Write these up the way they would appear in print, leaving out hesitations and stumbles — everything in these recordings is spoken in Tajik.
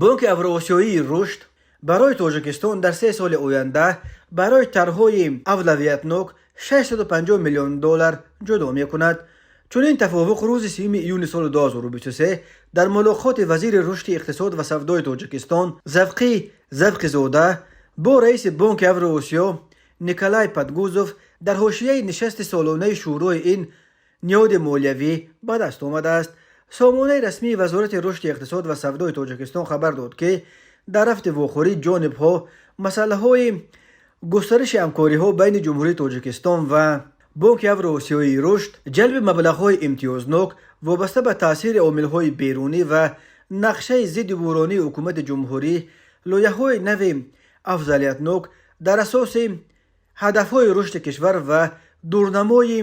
Бонки Авроосиёии рушд барои Тоҷикистон дар 3 соли оянда барои тарҳҳои авлавиятнок 650 миллион доллар ҷудо мекунад. Чунин тафовуқ рӯзи 3 июни соли 2023 дар мулоқоти вазири рушди иқтисод ва савдои Тоҷикистон Завқӣ Завқизода бо раиси Бонки Авроосиё Николай Подгузов дар ҳошияи нишасти солонаи шӯрои ин ниҳоди молиявӣ ба даст омадааст. Сомонаи расмии Вазорати рушди иқтисод ва савдои Тоҷикистон хабар дод, ки дар рафти вохӯрӣ ҷонибҳо масъалаҳои густариши ҳамкориҳо байни Ҷумҳурии Тоҷикистон ва Бонки Авроосиёии рушд, ҷалби маблағҳои имтиёзнок вобаста ба таъсири омилҳои берунӣ ва нақшаи зидди буҳронии ҳукумати ҷумҳурӣ, лоиҳаҳои нави афзалиятнок дар асоси ҳадафҳои рушди кишвар ва дурнамои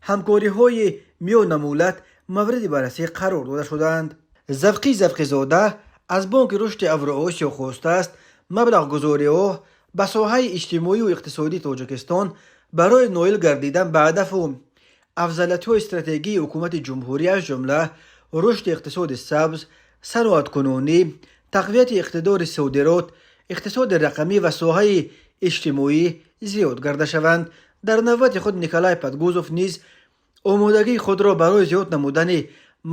ҳамкориҳои миёнамулат мавриди баррасӣ қарор дода шуданд. Завқӣ Завқизода аз Бонки рушди Авроосиё хостааст, маблағгузориҳо ба соҳаи иҷтимоию иқтисодии Тоҷикистон барои ноил гардидан ба ҳадафу афзалиятҳои стратегии ҳукумати ҷумҳурӣ, аз ҷумла рушди иқтисоди сабз, саноаткунонӣ, тақвияти иқтидори содирот, иқтисоди рақамӣ ва соҳаи иҷтимоӣ зиёд гарда шаванд. Дар навбати худ Николай Подгузов низ омодагии худро барои зиёд намудани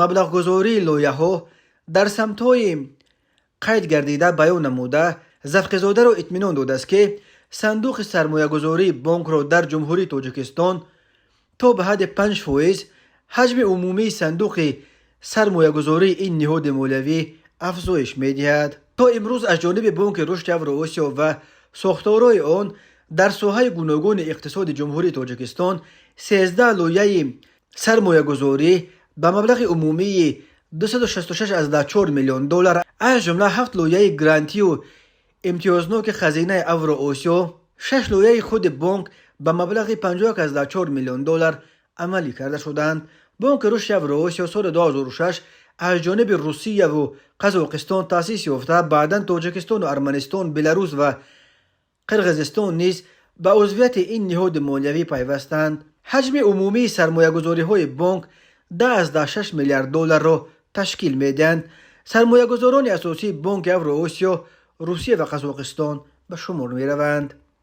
маблағгузории лоиҳаҳо дар самтҳои қайд гардида баён намуда, Завқизодаро итминон додааст, ки сандуқи сармоягузории бонкро дар Ҷумҳурии Тоҷикистон то ба ҳадди 5% ҳаҷми умумии сандуқи сармоягузории ин ниҳоди молиявӣ афзоиш медиҳад. То имрӯз аз ҷониби Бонки рушди Авроосиё ва сохторҳои он дар соҳаи гуногуни иқтисоди Ҷумҳурии Тоҷикистон 13 лоиҳаи сармоягузорӣ ба маблағи умумии 266,4 миллион доллар, аз ҷумла ҳафт лоиҳаи грантию имтиёзноки Хазинаи Авроосиё, шаш лоиҳаи худи бонк ба маблағи 51,4 миллион доллар амалӣ карда шуданд. Бонки рушди Авроосиё соли 2006 аз ҷониби Русияву Қазоқистон таъсис ёфта, баъдан Тоҷикистону Арманистон, Беларус ва Қирғизистон низ ба узвияти ин ниҳоди молиявӣ пайвастанд. Ҳаҷми умумии сармоягузориҳои бонк 10,6 миллиард долларро ташкил медиҳанд. Сармоягузорони асосии Бонки Авроосиё Русия ва Қазоқистон ба шумор мераванд.